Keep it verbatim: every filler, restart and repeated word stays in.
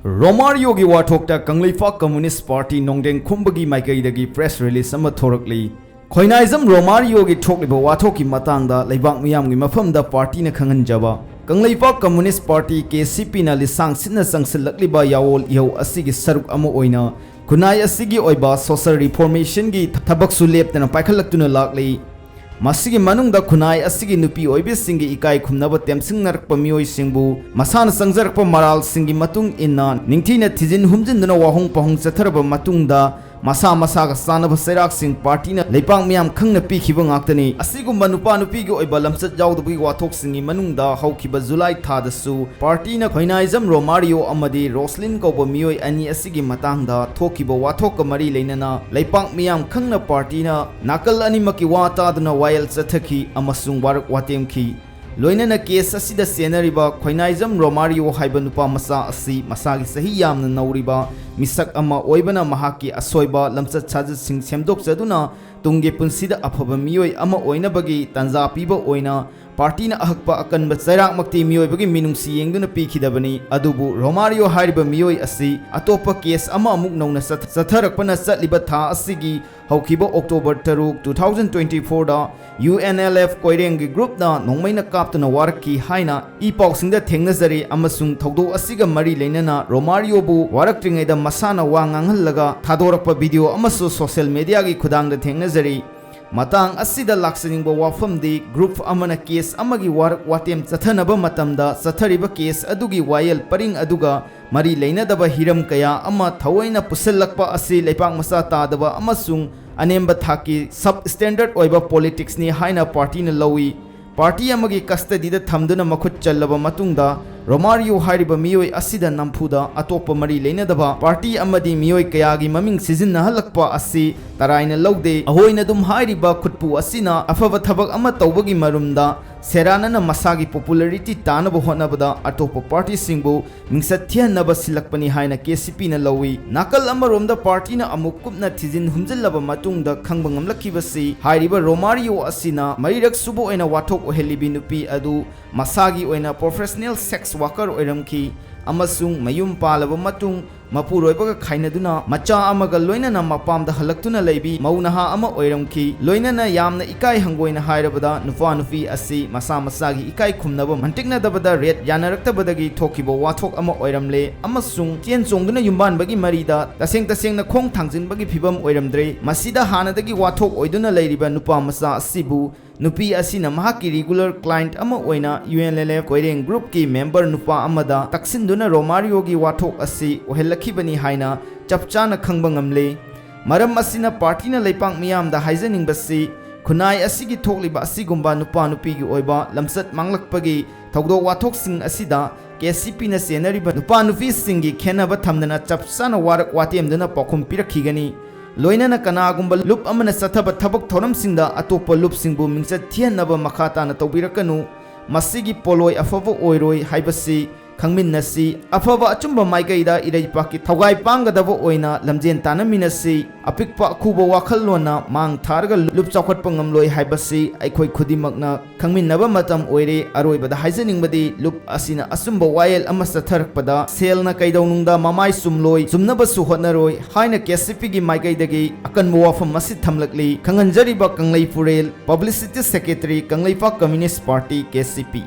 ꯔꯣꯃꯥꯔꯤꯌꯣꯒꯤ ꯋꯥꯊꯣꯛꯇ Kangleipak ꯀꯝꯃꯨꯅꯤꯁ꯭ꯠ party ꯅꯣꯡꯗꯦꯡ ꯈꯨꯝꯕꯒꯤ ꯃꯥꯏꯀꯩꯗꯒꯤ press release ꯑꯃ ꯊꯣꯔꯛꯂꯤ꯫ ꯈꯣꯏꯅꯥꯏꯖꯝ ꯔꯣꯃꯥꯔꯤꯌꯣꯒꯤ ꯊꯣꯛꯂꯤꯕ ꯋꯥꯊꯣꯛꯀꯤ ꯃꯇꯥꯡꯗ ꯂꯩꯕꯥꯛ ꯃꯤꯌꯥꯝꯒꯤ ꯃꯐꯝꯗ ꯄꯥꯔꯇꯤꯅ ꯈꯪꯍꯟꯖꯕ꯫ ꯀꯪꯂꯩꯄꯥꯛ ꯀꯝꯃꯨꯅꯤꯁ꯭ꯠ ꯄꯥꯔꯇꯤ, ꯀꯦ ꯁꯤ ꯄꯤꯅ ꯂꯤꯁꯥꯡ ꯁꯤꯠꯅ ꯆꯪꯁꯤꯜꯂꯛꯂꯤꯕ ꯌꯥꯑꯣꯜ ꯏꯍꯧ ꯑꯁꯤꯒꯤ ꯁꯔꯨꯛ ꯑꯃ ꯑꯣꯏꯅ ꯈꯨꯟꯅꯥꯏ ꯑꯁꯤꯒꯤ ꯑꯣꯏꯕ ꯁꯣꯁꯤꯌꯦꯜ ꯔꯤꯐꯣꯔꯃꯦꯁꯟꯒꯤ ꯊꯕꯛꯁꯨ ꯂꯦꯞꯇꯅ ꯄꯥꯏꯈꯠꯂꯛꯇꯨꯅ ꯂꯥꯛꯂꯤ꯫ ꯃꯁꯤꯒꯤ ꯃꯅꯨꯡꯗ ꯈꯨꯟꯅꯥꯏ ꯑꯁꯤꯒꯤ ꯅꯨꯄꯤ ꯑꯣꯏꯕꯤꯁꯤꯡꯒꯤ ꯏꯀꯥꯏ ꯈꯨꯝꯅꯕ ꯇꯦꯝꯁꯤꯡꯅꯔꯛꯄ ꯃꯤꯑꯣꯏꯁꯤꯡꯕꯨ ꯃꯁꯥꯅ ꯆꯪꯖꯔꯛꯄ ꯃꯔꯥꯜꯁꯤꯡꯒꯤ ꯃꯇꯨꯡ ꯏꯟꯅ ꯅꯤꯡꯊꯤꯅ ꯊꯤꯖꯤꯟ ꯍꯨꯝꯖꯤꯟꯗꯨꯅ ꯋꯥꯍꯣꯡ ꯄꯥꯍꯣꯡ ꯆꯠꯊꯔꯕ ꯃꯇꯨꯡꯗ, ꯃꯁꯥ ꯃꯁꯥꯒ ꯆꯥꯟꯅꯕ ꯆꯩꯔꯥꯛꯁꯤꯡ ꯄꯥꯔꯇꯤꯅ ꯂꯩꯄꯥꯛ ꯃꯤꯌꯥꯝ ꯈꯪꯅ ꯄꯤꯈꯤꯕ ꯉꯥꯛꯇꯅꯤ꯫ ꯑꯁꯤꯒꯨꯝꯕ ꯅꯨꯄꯥ ꯅꯨꯄꯤꯒꯤ ꯑꯣꯏꯕ ꯂꯝꯆꯠ ꯌꯥꯎꯗꯕꯒꯤ ꯋꯥꯊꯣꯛꯁꯤꯡꯒꯤ ꯃꯅꯨꯡꯗ ꯍꯧꯈꯤꯕ ꯖꯨꯂꯥꯏ ꯊꯥꯗꯁꯨ ꯄꯥꯔꯇꯤꯅ ꯈꯣꯏꯅꯥꯏꯖꯝ ꯔꯣꯃꯥꯔꯤꯌꯣ ꯑꯃꯗꯤ ꯔꯣꯁꯂꯤꯟ ꯀꯧꯕ ꯃꯤꯑꯣꯏ ꯑꯅꯤ ꯑꯁꯤꯒꯤ ꯃꯇꯥꯡꯗ ꯊꯣꯛꯈꯤꯕ ꯋꯥꯊꯣꯛꯀ ꯃꯔꯤ ꯂꯩꯅꯅ ꯂꯩꯄꯥꯛ ꯃꯤꯌꯥꯝ ꯈꯪꯅ ꯄꯥꯔꯇꯤꯅ ꯅꯥꯀꯜ ꯑꯅꯤꯃꯛꯀꯤ ꯋꯥ ꯇꯥꯗꯨꯅ ꯋꯥꯌꯦꯜ ꯆꯠꯊꯈꯤ ꯑꯃꯁꯨꯡ ꯋꯥꯔꯛ ꯋꯥꯇꯦꯝꯈꯤ꯫ ꯂꯣꯏꯅꯅ ꯀꯦꯁ ꯑꯁꯤꯗ ꯆꯦꯟꯅꯔꯤꯕ ꯈꯣꯏꯅꯥꯏꯖꯝ ꯔꯣꯃꯥꯔꯤꯌꯣ ꯍꯥꯏꯕ ꯅꯨꯄꯥ ꯃꯆꯥ ꯑꯁꯤ ꯃꯁꯥꯒꯤ ꯆꯍꯤ ꯌꯥꯝꯅ ꯅꯧꯔꯤꯕ ꯃꯤꯁꯛ ꯑꯃ ꯑꯣꯏꯕꯅ ꯃꯍꯥꯛꯀꯤ ꯑꯁꯣꯏꯕ ꯂꯝꯆꯠ ꯁꯥꯖꯠꯁꯤꯡ ꯁꯦꯝꯗꯣꯛꯆꯗꯨꯅ ꯇꯨꯡꯒꯤ ꯄꯨꯟꯁꯤꯗ ꯑꯐꯕ ꯃꯤꯑꯣꯏ ꯑꯃ ꯑꯣꯏꯅꯕꯒꯤ ꯇꯥꯟꯖꯥ ꯄꯤꯕ ꯑꯣꯏꯅ ꯄꯥꯔꯇꯤꯅ ꯑꯍꯛꯄ ꯑꯀꯟꯕ ꯆꯩꯔꯥꯛꯃꯛꯇꯤ ꯃꯤꯑꯣꯏꯕꯒꯤ ꯃꯤꯅꯨꯡꯁꯤ ꯌꯦꯡꯗꯨꯅ ꯄꯤꯈꯤꯗꯕꯅꯤ꯫ ꯑꯗꯨꯕꯨ ꯔꯣꯃꯥꯔꯤꯌꯣ ꯍꯥꯏꯔꯤꯕ ꯃꯤꯑꯣꯏ ꯑꯁꯤ ꯑꯇꯣꯞꯄ ꯀꯦꯁ ꯑꯃ ꯑꯃꯨꯛ ꯅꯧꯅ ꯆꯠ-, ꯆꯠꯊꯔꯛꯄꯅ ꯆꯠꯂꯤꯕ ꯊꯥ ꯑꯁꯤꯒꯤ ꯍꯧꯈꯤꯕ ꯑꯣꯛꯇꯣꯕꯔ ꯇꯔꯨꯛ, two thousand twenty fourꯗ ꯌꯨ ꯑꯦꯟ ꯑꯦꯜ ꯑꯦꯐ ꯀꯣꯏꯔꯦꯡꯒꯤ ꯒ꯭ꯔꯨꯞꯅ ꯅꯣꯡꯃꯩꯅ ꯀꯥꯞꯇꯨꯅ ꯋꯥꯔꯛꯈꯤ ꯍꯥꯏꯅ ꯏ ꯄꯥꯎꯁꯤꯡꯗ ꯊꯦꯡꯅꯖꯔꯦ ꯑꯃꯁꯨꯡ ꯊꯧꯗꯣꯛ ꯑꯁꯤꯒ ꯃꯔꯤ ꯂꯩꯅꯅ ꯔꯣꯃꯥꯔꯤꯌꯣꯕꯨ ꯋꯥꯔꯛꯇ꯭ꯔꯤꯉꯩꯗ ꯃꯁꯥꯅ ꯋꯥ ꯉꯥꯡꯍꯜꯂꯒ ꯊꯥꯗꯣꯔꯛꯄ ꯚꯤꯗꯤꯑꯣ ꯑꯃꯁꯨ ꯁꯣꯁꯤꯌꯦꯜ ꯃꯦꯗꯤꯌꯥꯒꯤ ꯈꯨꯗꯥꯡꯗ ꯊꯦꯡꯅꯖꯔꯤ꯫ ꯃꯇꯥꯡ ꯑꯁꯤꯗ ꯂꯥꯛꯆꯅꯤꯡꯕ ꯋꯥꯐꯝꯗꯤ, ꯒ꯭ꯔꯨꯞ ꯑꯃꯅ ꯀꯦꯁ ꯑꯃꯒꯤ ꯋꯥꯔꯛ ꯋꯥꯇꯦꯝ ꯆꯠꯊꯅꯕ ꯃꯇꯝꯗ ꯆꯠꯊꯔꯤꯕ ꯀꯦꯁ ꯑꯗꯨꯒꯤ ꯋꯥꯌꯦꯜ ꯄꯔꯤꯡ ꯑꯗꯨꯒ ꯃꯔꯤ ꯂꯩꯅꯗꯕ ꯍꯤꯔꯝ ꯀꯌꯥ ꯑꯃ ꯊꯑꯣꯏꯅ ꯄꯨꯁꯤꯜꯂꯛꯄ ꯑꯁꯤ ꯂꯩꯄꯥꯛ ꯃꯆꯥ ꯇꯥꯗꯕ ꯑꯃꯁꯨꯡ ꯑꯅꯦꯝꯕ ꯊꯥꯛꯀꯤ ꯁꯕ ꯁ꯭ꯇꯦꯟꯗꯔꯗ ꯑꯣꯏꯕ ꯄꯣꯂꯤꯇꯤꯛꯁꯅꯤ ꯍꯥꯏꯅ ꯄꯥꯔꯇꯤꯅ ꯂꯧꯏ꯫ ꯄꯥꯔꯇꯤ ꯑꯃꯒꯤ ꯀꯁꯇꯗꯤꯗ ꯊꯝꯗꯨꯅ ꯃꯈꯨꯠ ꯆꯜꯂꯕ ꯃꯇꯨꯡꯗ, ꯔꯣꯃꯥꯔꯤꯌꯣ ꯍꯥꯏꯔꯤꯕ ꯃꯤꯑꯣꯏ ꯑꯁꯤꯗ ꯅꯝꯐꯨꯗ ꯑꯇꯣꯞꯄ ꯃꯔꯤ ꯂꯩꯅꯗꯕ ꯄꯥꯔꯇꯤ ꯑꯃꯗꯤ ꯃꯤꯑꯣꯏ ꯀꯌꯥꯒꯤ ꯃꯃꯤꯡ ꯁꯤꯖꯤꯟꯅꯍꯜꯂꯛꯄ ꯑꯁꯤ ꯇꯔꯥꯏꯅ ꯂꯧꯗꯦ꯫ ꯑꯍꯣꯏꯅ ꯑꯗꯨꯝ ꯍꯥꯏꯔꯤꯕ ꯈꯨꯠꯄꯨ ꯑꯁꯤꯅ ꯑꯐꯕ ꯊꯕꯛ ꯑꯃ ꯇꯧꯕꯒꯤ ꯃꯔꯨꯝꯗ ꯁꯦꯔꯥꯅꯅ ꯃꯁꯥꯒꯤ ꯄꯣꯄꯨꯂꯔꯤꯇꯤ ꯇꯥꯅꯕ ꯍꯣꯠꯅꯕꯗ ꯑꯇꯣꯞꯄ ꯄꯥꯔꯇꯤꯁꯤꯡꯕꯨ ꯃꯤꯡꯆꯠ ꯊꯤꯍꯟꯅꯕ ꯁꯤꯜꯂꯛꯄꯅꯤ ꯍꯥꯏꯅ ꯀꯦ ꯁꯤ ꯄꯤꯅ ꯂꯧꯏ꯫ ꯅꯥꯀꯜ ꯑꯃꯔꯣꯝꯗ ꯄꯥꯔꯇꯤꯅ ꯑꯃꯨꯛ ꯀꯨꯞꯅ ꯊꯤꯖꯤꯟ ꯍꯨꯝꯖꯤꯜꯂꯕ ꯃꯇꯨꯡꯗ ꯈꯪꯕ ꯉꯝꯂꯛꯈꯤꯕꯁꯤ, ꯍꯥꯏꯔꯤꯕ ꯔꯣꯃꯥꯔꯤꯌꯣ ꯑꯁꯤꯅ ꯃꯔꯤꯔꯛ ꯁꯨꯕ ꯑꯣꯏꯅ ꯋꯥꯊꯣꯛ ꯑꯣꯏꯍꯜꯂꯤꯕꯤ ꯅꯨꯄꯤ ꯑꯗꯨ ꯃꯁꯥꯒꯤ ꯑꯣꯏꯅ ꯄ꯭ꯔꯣꯐꯦꯁꯅꯦꯜ ꯁꯦꯛꯁ ꯋꯥꯔꯀꯔ ꯑꯣꯏꯔꯝꯈꯤ ꯑꯃꯁꯨꯡ ꯃꯌꯨꯝ ꯄꯥꯜꯂꯕ ꯃꯇꯨꯡ ꯃꯄꯨꯔꯣꯏꯕꯒ ꯈꯥꯏꯅꯗꯨꯅ ꯃꯆꯥ ꯑꯃꯒ ꯂꯣꯏꯅꯅ ꯃꯄꯥꯝꯗ ꯍꯜꯂꯛꯇꯨꯅ ꯂꯩꯕꯤ ꯃꯧ ꯅꯍꯥ ꯑꯃ ꯑꯣꯏꯔꯝꯈꯤ꯫ ꯂꯣꯏꯅꯅ ꯌꯥꯝꯅ ꯏꯀꯥꯏ ꯍꯪꯒꯣꯏꯅ ꯍꯥꯏꯔꯕꯗ ꯅꯨꯄꯥ ꯅꯨꯄꯤ ꯑꯁꯤ ꯃꯁꯥ ꯃꯁꯥꯒꯤ ꯏꯀꯥꯏ ꯈꯨꯝꯅꯕ ꯃꯟꯇꯤꯛꯅꯗꯕꯗ ꯔꯦꯠ ꯌꯥꯅꯔꯛꯇꯕꯗꯒꯤ ꯊꯣꯛꯈꯤꯕ ꯋꯥꯊꯣꯛ ꯑꯃ ꯑꯣꯏꯔꯝꯂꯦ ꯑꯃꯁꯨꯡ ꯆꯦꯟ ꯆꯣꯡꯗꯨꯅ ꯌꯨꯝꯕꯥꯟꯕꯒꯤ ꯃꯔꯤꯗ ꯇꯁꯦꯡ ꯇꯁꯦꯡꯅ ꯈꯣꯡ ꯊꯥꯡꯖꯤꯟꯕꯒꯤ ꯐꯤꯕꯝ ꯑꯣꯏꯔꯝꯗ꯭ꯔꯦ꯫ ꯃꯁꯤꯗ ꯍꯥꯟꯅꯗꯒꯤ ꯋꯥꯊꯣꯛ ꯑꯣꯏꯗꯨꯅ ꯂꯩꯔꯤꯕ ꯅꯨꯄꯥ ꯃꯆꯥ ꯑꯁꯤꯕꯨ ꯅꯨꯄꯤ ꯑꯁꯤꯅ ꯃꯍꯥꯛꯀꯤ regular client ꯑꯃ ꯑꯣꯏꯅ U N L F Koireng group ꯀꯤ member ꯅꯨꯄꯥ ꯑꯃꯗ ꯇꯛꯁꯤꯟꯗꯨꯅ ꯔꯣꯃꯥꯔꯤꯑꯣꯒꯤ ꯋꯥꯊꯣꯛ ꯑꯁꯤ ꯑꯣꯏꯍꯜꯂꯛꯈꯤꯕꯅꯤ ꯍꯥꯏꯅ ꯆꯞ ꯆꯥꯅ ꯈꯪꯕ ꯉꯝꯂꯦ꯫ ꯃꯔꯝ ꯑꯁꯤꯅ party ꯅ ꯂꯩꯄꯥꯛ ꯃꯤꯌꯥꯝꯗ ꯍꯥꯏꯖꯅꯤꯡꯕꯁꯤ, ꯈꯨꯟꯅꯥꯏ ꯑꯁꯤꯒꯤ ꯊꯣꯛꯂꯤꯕ ꯑꯁꯤꯒꯨꯝꯕ ꯅꯨꯄꯥ ꯅꯨꯄꯤꯒꯤ ꯑꯣꯏꯕ ꯂꯝꯆꯠ ꯃꯥꯡꯂꯛꯄꯒꯤ ꯊꯧꯗꯣꯛ ꯋꯥꯊꯣꯛꯁꯤꯡ ꯑꯁꯤꯗ K C P ꯅ ꯆꯦꯟꯅꯔꯤꯕ ꯅꯨꯄꯥ ꯅꯨꯄꯤꯁꯤꯡꯒꯤ ꯈꯦꯟꯅꯕ ꯊꯝꯗꯅ ꯆꯞ ꯆꯥꯅ ꯋꯥꯔꯛ ꯋꯥꯇꯦꯝꯗꯨꯅ ꯄꯥꯎꯈꯨꯝ ꯄꯤꯔꯛꯈꯤꯒꯅꯤ꯫ ꯂꯣꯏꯅꯅ ꯀꯅꯥꯒꯨꯝꯕ ꯂꯨꯞ ꯑꯃꯅ ꯆꯠꯊꯕ ꯊꯕꯛ ꯊꯧꯔꯝꯁꯤꯡꯗ ꯑꯇꯣꯞꯄ ꯂꯨꯞꯁꯤꯡꯕꯨ ꯃꯤꯡꯆꯠ ꯊꯤꯍꯟꯅꯕ ꯃꯈꯥ ꯇꯥꯅ ꯇꯧꯕꯤꯔꯛꯀꯅꯨ꯫ ꯃꯁꯤꯒꯤ ꯄꯣꯠꯂꯣꯏ ꯑꯐꯕ ꯑꯣꯏꯔꯣꯏ ꯍꯥꯏꯕꯁꯤ ꯈꯪꯃꯤꯟꯅꯁꯤ꯫ ꯑꯐꯕ ꯑꯆꯨꯝꯕ ꯃꯥꯏꯀꯩꯗ ꯏꯔꯩꯄꯥꯛꯀꯤ ꯊꯧꯒꯥꯏ ꯄꯥꯡꯒꯗꯕ ꯑꯣꯏꯅ ꯂꯝꯖꯦꯟ ꯇꯥꯟꯅꯃꯤꯟꯅꯁꯤ꯫ ꯑꯄꯤꯛꯄ ꯑꯈꯨꯕ ꯋꯥꯈꯜꯂꯣꯟꯅ ꯃꯥꯡ ꯊꯥꯔꯒ ꯂꯨꯞ ꯆꯥꯎꯈꯠꯄ ꯉꯝꯂꯣꯏ ꯍꯥꯏꯕꯁꯤ ꯑꯩꯈꯣꯏ ꯈꯨꯗꯤꯡꯃꯛꯅ ꯈꯪꯃꯤꯟꯅꯕ ꯃꯇꯝ ꯑꯣꯏꯔꯦ꯫ ꯑꯔꯣꯏꯕꯗ ꯍꯥꯏꯖꯅꯤꯡꯕꯗꯤ, ꯂꯨꯞ ꯑꯁꯤꯅ ꯑꯆꯨꯝꯕ ꯋꯥꯌꯦꯜ ꯑꯃ ꯆꯠꯊꯔꯛꯄꯗ ꯁꯦꯜꯅ ꯀꯩꯗꯧꯅꯨꯡꯗ ꯃꯃꯥꯏ ꯆꯨꯝꯂꯣꯏ, ꯆꯨꯝꯅꯕꯁꯨ ꯍꯣꯠꯅꯔꯣꯏ ꯍꯥꯏꯅ K C P ꯒꯤ ꯃꯥꯏꯀꯩꯗꯒꯤ ꯑꯀꯟꯕ ꯋꯥꯐꯝ ꯑꯁꯤ ꯊꯝꯂꯛꯂꯤ꯫ ꯈꯪꯍꯟꯖꯔꯤꯕ ꯀꯪꯂꯩ ꯄꯨꯔꯦꯜ, Publicity Secretary, Kangleipak Communist Party, K C P꯫